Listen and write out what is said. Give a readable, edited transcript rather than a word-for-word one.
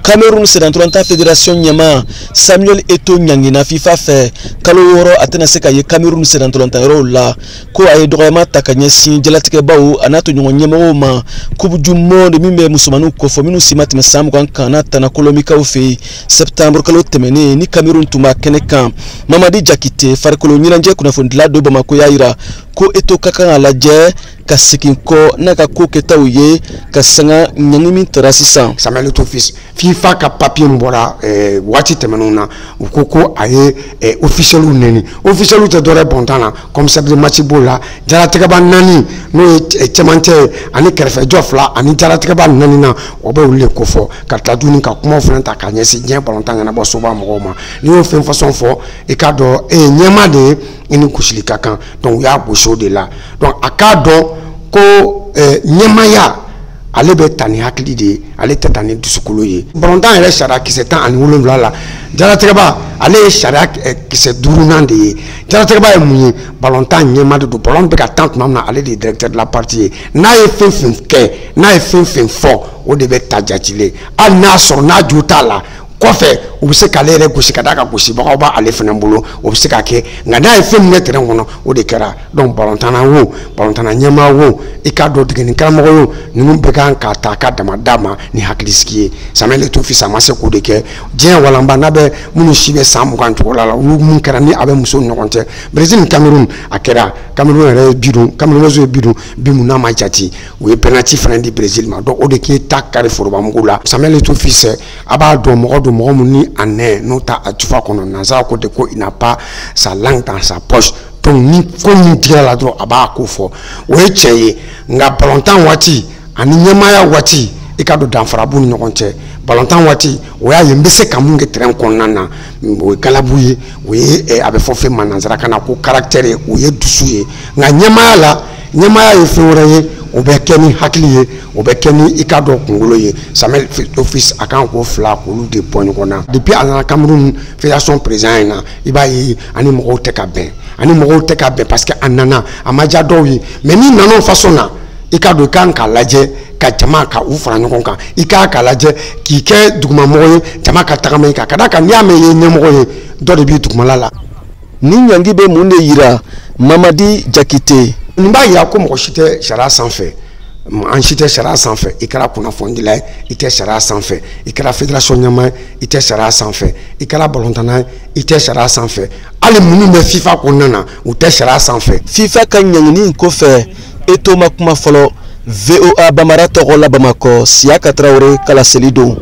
Cameroun sennantolatan fédération ɲɛmaa Samuel Eto'o ɲangina FIFA fɛ kalo 6, a tɛna se ka ye Cameroun sennantolatan yɔrɔw la, ko a ye dɔgɔyama ta ka ɲɛsin jalatigɛbaw a n'a tɔɲɔgɔn ɲɛmɔgɔw ma Coupe du monde min bɛ musomaninw kofɔ, minnu si ma tɛmɛ san 20 kan, n'a tana Kolomikaw fɛ yen septembre kalo tɛmɛnen ni Cameroun tun b'a kɛnɛ kan. Mamadi Jakite, farikolo ɲɛnajɛ kunnafonidila don Bamakɔ, y'a yira ko Eto'o ka kan ka lajɛ ka segin kɔ n'a ka ko kɛtaw ye ka sanga ɲangi min tara sisan. Samuel Eto'o fils, FIFA ka papier min bɔra waati tɛmɛnenw na, u ko ko a ye officiels nɛni. Officiels tɛ dɔwɛrɛ bɔntan na, commissaire de match b'o la, jalatigɛba naani n'o ye cɛmancɛ ye ani kɛrɛfɛjɔ fila ani jalatigɛba naani na, o bɛ olu de kofɔ, ka tila tuguni ka kumaw fana ta k'a ɲɛsin diɲɛ balontan ɲɛnabɔ soba mɔgɔw ma. N'i y'o fɛn façon fɔ, i k'a dɔn e ye ɲɛmaa de ye, i ni gosili ka kan. Donc u y'a gosi o de la. Donc a k'a dɔn ko ɲɛmaaya ale bɛ ta ni hakili de ye, ale tɛ ta ni dusukolo ye. Balontan yɛrɛ sariya kisɛ 17 la, jalatigɛba ale ye sariya kisɛ duurunan de ye. Jalatigɛba ye mun ye? Balontan ɲɛmaa de don. Balon bɛ ka tan tuma min na, ale de ye directeur de la partie ye. N'a ye fɛn fɛn kɛ, n'a ye fɛn fɛn fɔ, o de bɛ ta jatilen, hali n'a sɔrɔ n'a jo t'a la. Kɔfɛ u bɛ se k'ale yɛrɛ gosi ka d'a ka gosibagaw b'ale fana bolo, o bɛ se ka kɛ. Nka n'a ye fɛn min kɛ terrain kɔnɔ, o de kɛra. Donc balontanna wo, balontanna ɲɛmaa wo, i k'a dɔn degeli karamɔgɔ wo, ninnu bɛɛ kan ka ta ka dama d'a ma ni hakilisigi ye. Samuel Eto'o fils a ma se k'o de kɛ. Diɲɛ walanba n'a bɛ minnu si bɛ san 20 cogo la, olu mun kɛra ni a bɛ musow ni ɲɔgɔn cɛ, Brésil ni Cameroun, a kɛra Cameroun yɛrɛ ye bi dun, Camerounais ye bi dun, bi mun n'a ma jate, u ye penalty fana di Brésil ma. Donc o de k'e ta kari forobamugu la. Samuel Eto'o fils, a b'a dɔn mɔgɔ don, mɔgɔ mun ni a nɛ n'o ta a tufa kɔnɔ, nanzara ko de ko il n'a pas sa langue dans sa poche. Donc ni ko min digira la dɔrɔn, a b'a ko fɔ, o ye tiɲɛ ye. Nka balontan waati ani ɲɛmaaya waati, i ka don danfara b'u ni ɲɔgɔn cɛ. Balontan waati, o y'a ye n bɛ se ka mun kɛ terrain kɔnɔna na, o ye galabu ye, o ye a bɛ fɔ fɛn ma nanzarakan na ko caractère ye, o ye dusu ye. Nka ɲɛmaaya la, ɲɛmaaya ye fɛn wɛrɛ ye, o bɛ kɛ ni hakili ye, o bɛ kɛ ni i ka dɔn kunkolo ye. Samuel Eto'o fils a kan k'o fila k'olu de bɔ ɲɔgɔn na. Depuis a nana Cameroun fédération président in na, i b'a ye ani mɔgɔw tɛ ka bɛn, ani mɔgɔw tɛ ka bɛn, parce que a nana a ma diya dɔw ye. Mais n'i nana o façon na, i ka dɔn i kan k'a lajɛ ka jama ka u fara ɲɔgɔn kan, i k'a k'a lajɛ k'i kɛ dugumamɔgɔ ye, jama ka tagama i kan, ka d'a kan n'i y'a mɛn i ye ɲɛmɔgɔ ye, dɔ de b'i dugumala la. Ni ɲangi bɛ mun de yira, Mamadi Jakite? Nin b'a yira ko mɔgɔ si tɛ sariya sanfɛ, an si tɛ sariya sanfɛ. I kɛra kunnafonidila ye, i tɛ sariya sanfɛ. I kɛra fédération ɲɛmaa ye, i tɛ sariya sanfɛ. I kɛra balontanna ye, i tɛ sariya sanfɛ. Hali minnu bɛ FIFA kɔnɔna na, u tɛ sariya sanfɛ. FIFA ka ɲangini kɔfɛ, Eto'o ma kuma fɔlɔ. VOA Bambara tɔgɔ la Bamakɔ, Siyaka Tarawele ka laseli don.